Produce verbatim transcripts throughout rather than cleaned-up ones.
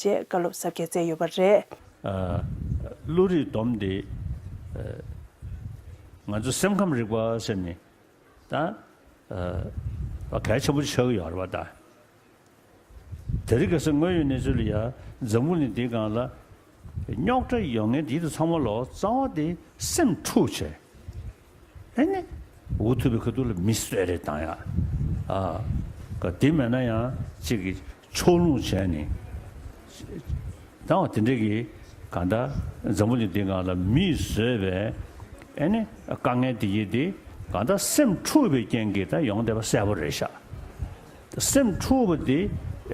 ཞེས་བཀའ་སློབ་ཟབ་རྒྱས་སྩལ་ཡོད་པ་རེད། ཨ། བློ་རིག་སྡོམ་འདི། ཨ། ང་ཚོ་སེམས་ཁམས་རིག་པ་ཟེར་ནས་ད། ཨ། གལ་ཆེན་པོ་ཆགས་ཀྱི་ཡོད་རེད་པ་ད། དེ་རིང་ཁ་སང་དངོས་ཡོད་གནས་ཚུལ་ལ་ཡ་འཛམ་བུ་གླིང་འདིའི་སྒང་ལ་རྙོག་དྲ་ཡོང་མཁན་འདི་ཚོ་ཚང་མ་ལོ་རྩ་བ་དེ་སེམས་འཁྲུག་བྱས། ཨེ་ནི། འུ་ཐུག་པའི་ཁ་ཐུག་ལ་མི་གསོད་རེས་བཏང་ཡ། ཨ། ག་དེ་མེད་ན་ཡང་གཅིག་གིས་ཕྱོགས་ལྷུང་བྱས་ནས། ད་བ་དེ་འདྲ་གི་གང་ལྟར་འཛམ་བུ་གླིང་འདིའི་སྒང་ལ་མིས་བཟོས་པའི་ཨེ་ནི་དཀའ་ངལ་དེ་ཡིན་ཏེ། གང་ལྟར་སེམས་འཁྲུགས་པའི་རྐྱེན་གྱིས་ད་ཡོང་བསྡད་པ་གསལ་པོ་རེད་ཤག་སེམས་འཁྲུགས་པ་དེ་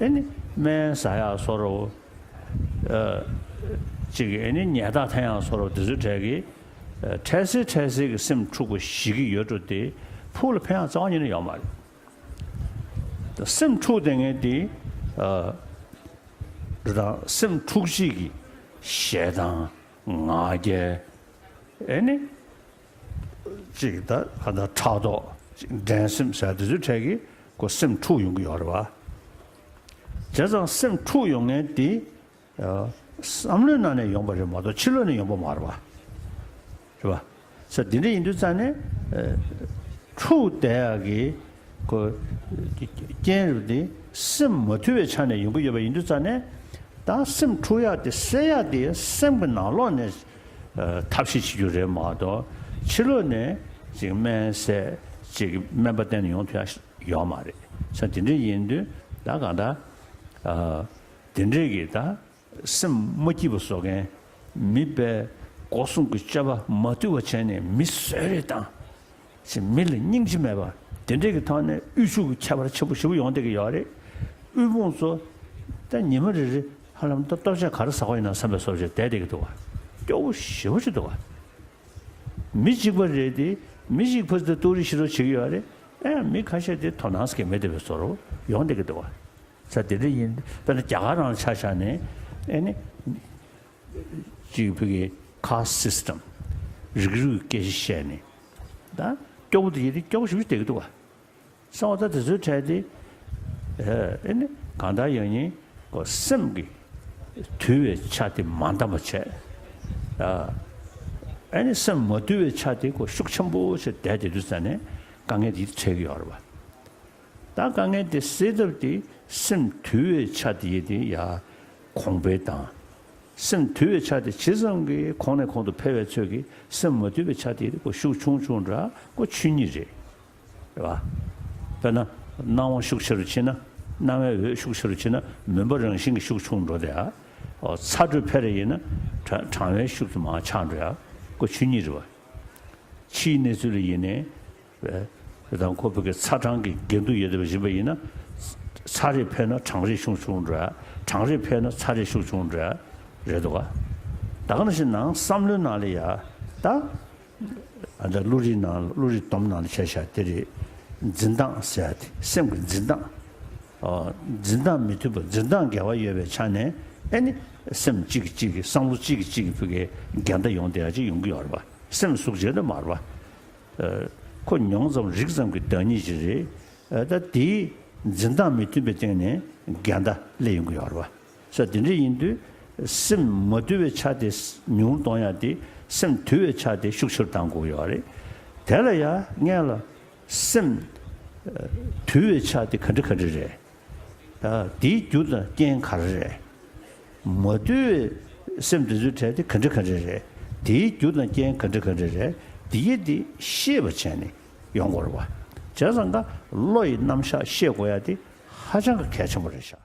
ཨེ་ནི་སྨན་ཟ་ཡག་བཟོ་འདྲ། ཨ། གཅིག་གིས་ཨེ་ནི་ཉལ་ཐ་འཐེན་ཡག་བཟོ་འདྲ། དེ་ཚོའི་གྲས་ཀྱི། ཨ། འཕྲལ་སེལ་འཕྲལ་སེལ་གྱི་སེམས་འཁྲུག་པ་ཞིག་གི་ཡོད་འགྲོ་དེ་ཕུགས་ལ་ཕན་ཡག་རྩ་བ་ཉིད་ནས་ཡོད་མ་རེད། སེམས་འཁྲུག་བསྡད་མཁན་དེ། ཨ། རེད་དང་སེམས་འཁྲུག་བྱེད་ཀྱི་ཞེ་སྡང་། ང་རྒྱལ། ཨེ་ནི། གཅིག་ད་ག་ད་ཕྲག་དོག་གཅིག་འགྲན་སེམས་ཟེར་དེ་ཚོའི་གྲས་ཀྱི་ཁོ་སེམས་འཁྲུག་ཡོང་གི་ཡོད་རེད་བ། བྱས་ཙང་སེམས་འཁྲུག་ཡོང་མཁན་དེ། ཨ། བསམ་བློའི་ནང་ནས་ཡོང་པ་རེད་མ་གཏོགས་ཕྱི་ལོགས་ནས་ཡོང་པ་མ་རེད་པ། རེད་པ། ས་དེ་འདྲ་ཡིན་དུས་ཙང་ནས། ཨ། འཁྲུག་བསྡད་ཡག་གི་ཁོ་རྐྱེན་རེད་པ། དེ་སེམས་མ་དུལ་བའི་ཆ་ནས་ཡོང་གི་ཡོད་པ་ཡིན་དུས་ཙང་ནས། ད་སེམས་འཁྲུག་ཡག་དེ་སེལ་ཡག་དེ་སེམས་ཀྱི་ནང་ལོགས་ནས། ཨ། ཐབས་ཤེས་བྱེད་རྒྱུ་རེད་མ་གཏོགས་ཕྱི་ལོགས་ནས་ཅིག་སྨན་ཟས་ཅིག་སྨན་པ་བསྟེན་ནས་ཡོང་ཐུབ་ཡག་ཡོད་མ་རེད། ས་དེ་འདྲ་ཡིན་དུས་ད་གང་ལྟར། ཨ། དེ་འདྲས་ཀྱི་ད་སེམས་མ་སྐྱིད་པ་བཟོ་མཁན། མི་དཔེ་སྒོ་སྲུང་གི་སྤྱོད་པ་མ་དུལ་བ་བྱས་ནས་མི་གསོད་རེས་བཏང་། ཅིག་མི་ལ་སྙིང་རྗེ་མེད་པ། དེ་འདྲས་ཀྱི་ཐོག་ནས་དབུལ་ཕྱུག་གི་ཁྱད་པར་ཆེན་པོ་ཞེ་པོ་ཡོང་བསྡད་ཀྱི་ཡོད་རེད། དབུལ་ཕོངས་ཚོ་ད་ཉི་མ་རེ་རེ་ཧ་ལམ་ད་ལྟོ་ཆས་ག་རེ་ཟ་དགོས་ཡིན་ན་བསམ་པའི་བཟོ་བྱས་བསྡད་བསྡད་ཀྱི་འདུག་བ། སྐྱོ་བོ་ཞེ་པོ་ཅིག་འདུག་བ། མི་གཅིག་པ་རེད་དེ། མི་གཅིག་ཕར་ཚུར་ལྟོགས་རི་ཤི་རོ་བྱེད་ཀྱི་ཡོད་རེད། ཨེ། མི་ཁ་ཤས་དེ་དོ་སྣང་ཟེར་མཁན་མེད་བསྡད་པའི་བཟོ་འདྲ་ཡོང་བསྡད་ཀྱི་འདུག་བ། ས་དེ་འདྲ་ཡིན། དཔེར་ན་རྒྱ་གར་རང་ཆ་བཞག་ནས། ཨེ་ནི། གཅིག་བོད་ཀྱི་ཁཱསི་སི་ཊམ། རིགས་རུས་སྐད་ཆ་བཤད་ནས། ད་སྐྱོ་པོ་དེ་ཡིན་དེ་སྐྱོ་པོ་ཞེ་པོ་ཅིག་བསྡད་ཀྱི་འདུག་བ། སོང་ཙང་དེ་ཚོའི་གྲས་དེ། ཨེ་ནི་གང་ལྟར་ཡང་ཡིན་གོ། སེམས་ཀྱི་དུལ་བའི་ཆ་དེ་མ་འདང་བ་བྱས། ཨ། ཨེ་ནི་སེམས་མ་དུལ་བའི་ཆ་དེ་གོ་ཤུགས་ཆེན་པོ་བྱས་བསྡད་དེ་དུས་ཙ་ནས་དཀའ་ངལ་དེ་འཕྲད་ཀྱི་ཡོད་རེད་བ། ད་དཀའ་ངལ་དེ་སེལ་ཐབས་དེ་སེམས་དུལ་བའི་ཆ་དེ་ཡི་དེ་ཡ་གོང་འཕེལ་དང་། སེམས་དུལ་བའི་ཆ་དེ་ཇི་ཙམ་གྱིས་གོང་ནས་གོང་དུ་འཕེལ་བའི་ཚོད་ཀྱིས་སེམས་མ་དུལ་བའི་ཆ་དེ་ཡི་དེ་གོ་ཤུགས་ཆུང་ཆུང་འདྲ་གོ་ཆོས་ཉིད་རེད། རེད་བ། དཔེར་ན། སྣང་བ་ཤུགས་ཆེ་རུ་ཕྱིན་ན། སྣང་བའི་འོད་ཤུགས་ཆེ་རུ་ཕྱིན་ན་མུན་པ་རང་བཞིན་གྱིས་ཤུགས་ཆུང་འགྲོ་དེ་ཡ། ཨོ། ཚ་དྲོད་འཕེལ་རེ་ཡིན་ན་གྲང་གྲང་བའི་ཤུགས་དེ་མར་ཆག་འགྲོ་ཡ། ཁོ་ཆོས་ཉིད་རེད་བ། ཕྱིའི་གནས་ཚུལ་ལ་ཡིན་ནའི། དང་ཁོ་བོད་ཀྱི་ཚ་གྲང་གི་འགལ་འདུ་ཡོད་པ་ཡིན་པ་ཡིན་ན། ཚ་རེ་འཕེལ་ན་གྲང་རེ་ཤུགས་ཆུང་འགྲོ་ཡ། གྲང་རེ་འཕེལ་ན་ཚ་རེ་ཤུགས་ཆུང་འགྲོ་ཡ། རེད་འདུག་བ། ད་ག་ནང་བཞིན་ནང་བསམ་བློའི་ནང་ལ་ཡ། ད། ཨ། ད་བློ་རིག་ནང་བློ་རིག་སྡོམ་ནང་ལ་བྱས་བཞག་དེ་རེད། འཛིན་སྟངས་ཟེར་ཡ་དེ་སེམས་ཀྱི་འཛིན་སྟངས། ཨ། འཛིན་སྟངས་མི་མཐུན་པ། འཛིན་སྟངས་འགལ་བ་ཡོད་པའི་ཆ་ནས་ཨེ་ནི་སེམས་གཅིག་གིས་གཅིག་གི་བསམ་བློ་གཅིག་གིས་གཅིག་གི་བུ་གའི་འགལ་ཟླ་ཡོང་བསྡད་ཡ་ཅིག་ཡོང་གི་ཡོད་རེད་པ། སེམས་གཟུགས་ཅན་དུ་མ་རེད་པ། ཨ། ཁོ་མྱོང་ཙམ་རིག་ཙམ་གྱི་བདག་ཉིད་ཅིག་རེད། ཨ། ད་དེའི་འཛིན་སྟངས་མི་མཐུན་པའི་སྟེང་ནས་འགལ་ཟླ་སླེབས་ཡོང་གི་ཡོད་རེད་པ། ས་དེ་འདྲ་ཡིན་དུས་སེམས་མ་དུལ་བའི་ཆ་དེ་ཉུང་རུ་གཏོང་ཡ་དེ་སེམས་དུལ་བའི་ཆ་དེ་ཤུགས་ཆེ་རུ་གཏང་དགོས་ཡོད་རེད། དེ་ལ་ཡ་སྔོན་ལ་སེམས་དུལ་བའི་ཆ་དེ་ག་འདྲ་ག་འདྲ་རེད། ཨ། དེའི་རྒྱུ་དང་རྐྱེན་ག་རེ་རེད། མ་དུལ་བའི་སེམས་དེ་ཚོའི་གྲས་དེ་ག་འདྲ་ག་འདྲ་རེད། དེའི་རྒྱུ་དང་རྐྱེན་ག་འདྲ་ག་འདྲ་རེད། དེ་ཡི་དེ་ཤེས་པ་བྱས་ནས་ཡོང་དགོས་རེད་པ། བྱས་ཙང་ཀ་བློ་ཡི་རྣམ་གཞག་ཤེས་དགོས་ཡ་དེ་ཧ་ཅང་གི་གལ་ཆེན་པོ་རེད་ཤག